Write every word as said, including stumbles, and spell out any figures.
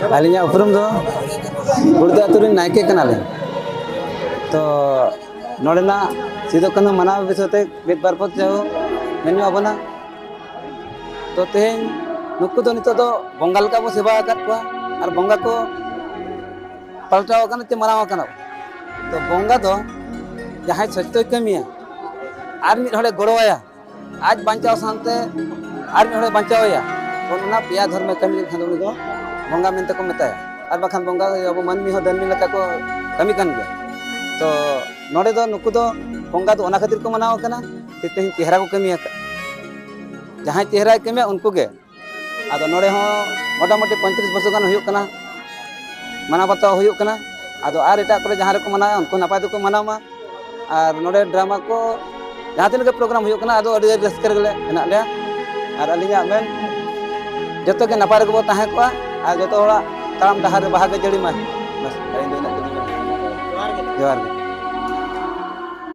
ᱟᱹᱞᱤᱧᱟᱜ ᱩᱯᱨᱩᱢ ᱫᱚ ᱜᱩᱲᱫᱟ ᱟᱹᱛᱩ ᱨᱮᱱ ᱱᱟᱭᱠᱮ ᱠᱟᱱᱟᱞᱤᱧ᱾ ᱛᱚ ᱱᱚᱰᱮᱱᱟᱜ ᱥᱤᱫᱩ ᱠᱟᱹᱱᱦᱩ ᱢᱟᱱᱟᱣ ᱵᱤᱥᱚᱭ ᱛᱮ ᱢᱤᱫ ᱵᱟᱨ ᱯᱚᱫ ᱡᱟᱣ ᱢᱮᱱ ᱧᱚᱜ ᱟᱵᱚᱱᱟ᱾ ᱛᱚ ᱛᱮᱦᱮᱧ ᱱᱩᱠᱩ ᱫᱚ ᱱᱤᱛᱚᱜ ᱫᱚ ᱵᱚᱸᱜᱟ ᱞᱮᱠᱟ ᱵᱚ ᱥᱮᱵᱟ ᱟᱠᱟᱫ ᱠᱚᱣᱟ ᱟᱨ ᱵᱚᱸᱜᱟ ᱠᱚ ᱯᱟᱞᱴᱟᱣ ᱟᱠᱟᱱᱟ ᱪᱮ ᱢᱟᱨᱟᱝ ᱟᱠᱟᱱᱟ᱾ ᱛᱚ ᱵᱚᱸᱜᱟ ᱫᱚ ᱡᱟᱦᱟᱸᱭ ᱥᱚᱛᱭᱚᱭ ᱠᱟᱹᱢᱤᱭᱟ ᱟᱨ ᱢᱤᱫ ᱦᱚᱲᱮ ᱜᱚᱲᱚᱣᱟᱭᱟ, ᱟᱡ ᱵᱟᱧᱪᱟᱣ ᱥᱟᱶᱛᱮ ᱟᱨ ᱢᱤᱫ ᱦᱚᱲᱮ ᱵᱟᱧᱪᱟᱣᱮᱭᱟ, ᱚᱱᱟ ᱯᱮᱭᱟ ᱫᱷᱚᱨᱢᱮ ᱠᱟᱹᱢᱤ ᱞᱮᱠᱷᱟᱱ ᱫᱚ ᱩᱱᱤ ᱫᱚ ᱵᱚᱸᱜᱟ ᱢᱮᱱᱛᱮ ᱠᱚ ᱢᱮᱛᱟᱭᱟ᱾ ᱟᱨ ᱵᱟᱠᱷᱟᱱ ᱵᱚᱸᱜᱟ ᱟᱵᱚ ᱢᱟᱹᱱᱢᱤ ᱦᱚᱸ ᱫᱟᱹᱱᱢᱤ ᱞᱮᱠᱟ ᱠᱚ ᱠᱟᱹᱢᱤ ᱠᱟᱱ ᱜᱮᱭᱟ᱾ ᱛᱚ ᱱᱚᱰᱮ ᱫᱚ ᱱᱩᱠᱩ ᱫᱚ ᱵᱚᱸᱜᱟ ᱫᱚ ᱚᱱᱟ ᱠᱷᱟᱹᱛᱤᱨ ᱠᱚ ᱢᱟᱱᱟᱣ ᱠᱟᱱᱟ ᱡᱮ ᱛᱮᱦᱮᱧ ᱪᱮᱦᱨᱟ ᱠᱚ ᱠᱟᱹᱢᱤ ᱟᱠᱟᱫ᱾ ᱡᱟᱦᱟᱸᱭ ᱪᱮᱦᱨᱟᱭ ᱠᱟᱹᱢᱤᱭᱟ ᱩᱱᱠᱩ ᱜᱮ᱾ ᱟᱫᱚ ᱱᱚᱰᱮ ᱦᱚᱸ ᱢᱚᱴᱟᱢᱩᱴᱤ ᱯᱚᱸᱭᱛᱨᱤᱥ ᱵᱚᱪᱷᱚᱨ ᱜᱟᱱ ᱦᱩᱭᱩᱜ ᱠᱟᱱᱟ, ᱢᱟᱱᱟᱣ ᱵᱟᱛᱟᱣ ᱦᱩᱭᱩᱜ ᱠᱟᱱᱟ᱾ ᱟᱫᱚ ᱟᱨ ᱮᱴᱟᱜ ᱠᱚᱨᱮ ᱡᱟᱦᱟᱸ ᱨᱮᱠᱚ ᱢᱟᱱᱟᱣᱟ ᱩᱱᱠᱩ ᱱᱟᱯᱟᱭ ᱛᱮᱠᱚ ᱢᱟᱱᱟᱣ ᱢᱟ᱾ ᱟᱨ ᱱᱚᱰᱮ ᱰᱨᱟᱢᱟ ᱠᱚ ᱡᱟᱦᱟᱸ ᱛᱤᱱᱟᱹᱜ ᱜᱮ ᱯᱨᱳᱜᱨᱟᱢ ᱦᱩᱭᱩᱜ ᱠᱟᱱᱟ, ᱟᱫᱚ ᱟᱹᱰᱤ ᱨᱟᱹᱥᱠᱟᱹ ᱨᱮᱜᱮ ᱞᱮ ᱢᱮᱱᱟᱜ ᱞᱮᱭᱟ᱾ ᱟᱨ ᱟᱹᱞᱤᱧᱟᱜ ᱢᱮᱱ ᱡᱚᱛᱚ ᱜᱮ ᱱᱟᱯᱟᱭ ᱨᱮᱜᱮ ᱵᱚ ᱛᱟᱦᱮᱸ ᱠᱚᱜᱼᱟ ᱟᱨ ᱡᱚᱛᱚ ᱦᱚᱲᱟᱜ ᱛᱟᱲᱟᱢ ᱰᱟᱦᱟᱨ ᱨᱮ ᱵᱟᱦᱟ ᱜᱮ ᱡᱟᱹᱲᱤ ᱢᱟᱭ᱾ ᱵᱟᱥ, ᱟᱹᱞᱤᱧ ᱫᱚ ᱤᱱᱟᱹᱜ ᱜᱮᱞᱤᱧ ᱢᱮᱱᱟ᱾ ᱡᱚᱦᱟᱨ ᱜᱮ᱾